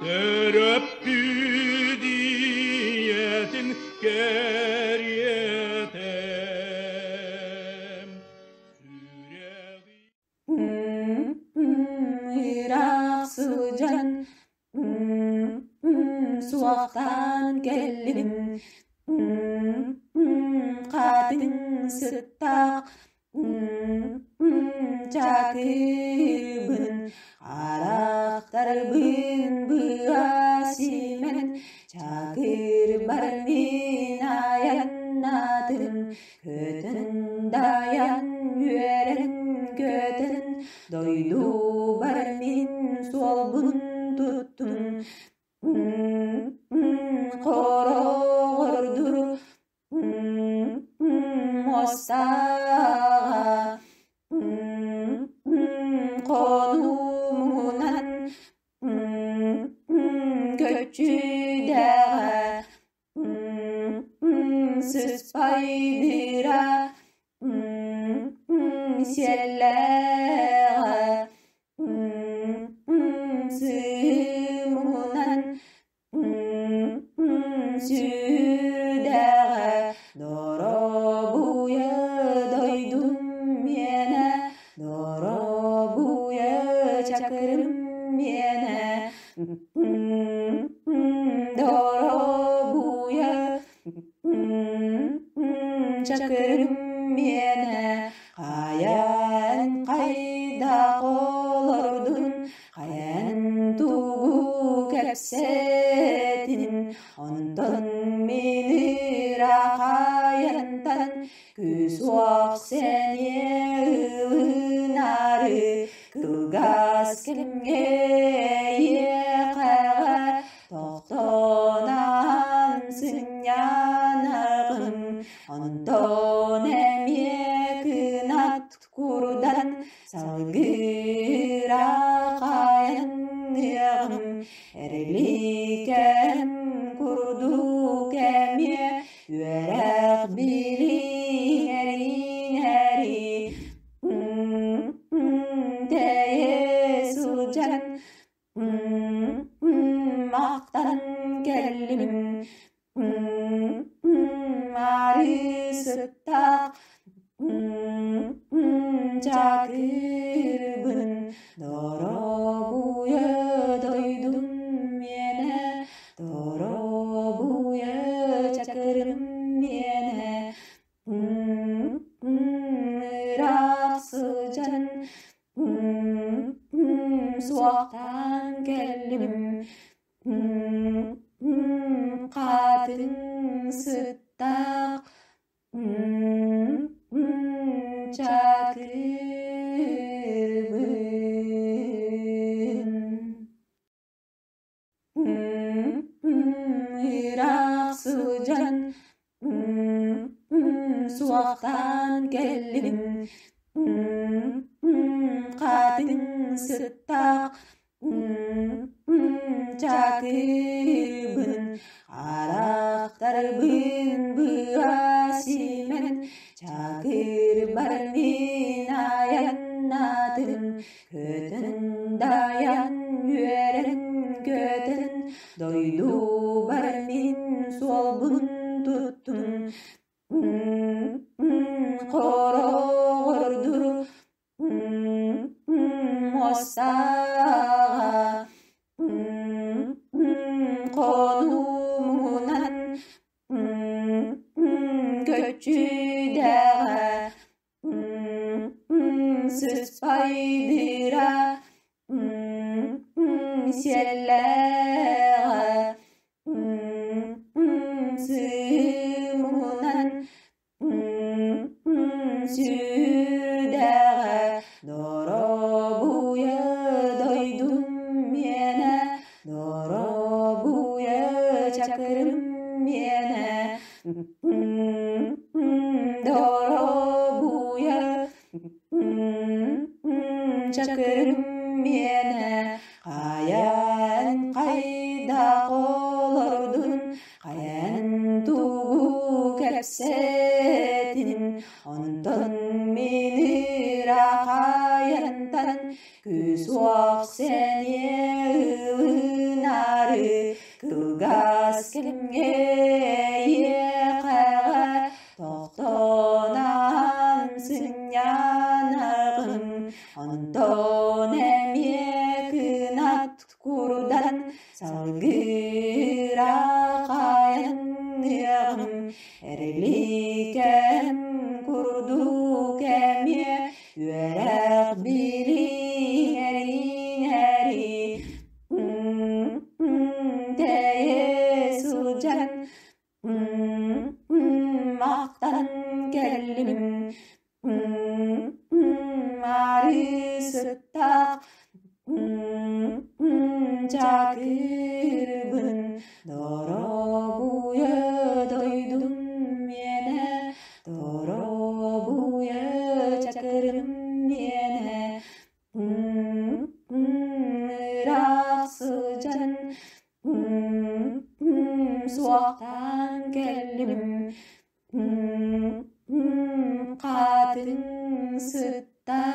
Төрөппүт ийэтин кэриэтэ Ыраах сылдьан суохтаан кэллим, хатыҥ сыттаах чакырбын, харахтарбын быа симэн, чакырбар мин айаннаатым, көтөн дайан үөрэн көтөн, дойдубар мин суолбун туттум, хороҕордур муостаҕа хонуумунан көччүдэҕэ сыспайдыыра сиэллээҕэ сыымынан Сүрдэҕэ доробуйа дойдум миэнэ, доробуйа чакырым миэнэ, доробуйа чакырым миэнэ, хайан хайдах олордун Хайан тугу кэпсэтин, онтон мин ыраахайантан күүс-уох сэниэ ылынаары кылгас кэмҥэ эйиэхэҕэ тохтоон сынньанаҕын, онтон эмиэ кынат курдан Салгыыра хайаныаҕым, эриликэм курдук эмиэ үөрэх билиҥэриҥэри тэйэ сылдьан махтан кэллим Арыы сыттаах чакырбын доробуйа дойдум миэнэ, доробуйа чакырым миэнэ, ыраах сылдьан суохтаан кэллим Хатыҥ сыттаах чакырбын. Ыраах сылдьан суохтаан кэллим, хатыҥ сыттаах Чакырбын, харахтарбын быа симэн, чакырбар мин айаннаатым, көтөн дайан үөрэн көтөн, дойдубар мин суолбун туттум, хороҕордур Муостаҕа хонуумунан көччүдэҕэ сыспайдыыра сиэллээҕэ сыымынан Сүрдэҕэ доробуйа дойдум миэнэ, доробуйа чакырым миэнэ, доробуйа чакырым миэнэ, хайан хайа Күүс-уох сэниэ ылынары кылгас кэмҥэ эйиэхэҕэ тохтоон сынньанаҕын, онтон эмиэ кынат курдан салгыыра хайаныаҕым, эриликэм курдук эмиэ үөрэх билиҥэриҥэри тэйэ сылдьан махтан кэллим Арыы-сыттаах Чакырбын доробуйа дойдум миэнэ, доробуйа чакырым миэнэ. Ыраах сылдьан суохтаан кэллим. Хатыҥ сыттаах.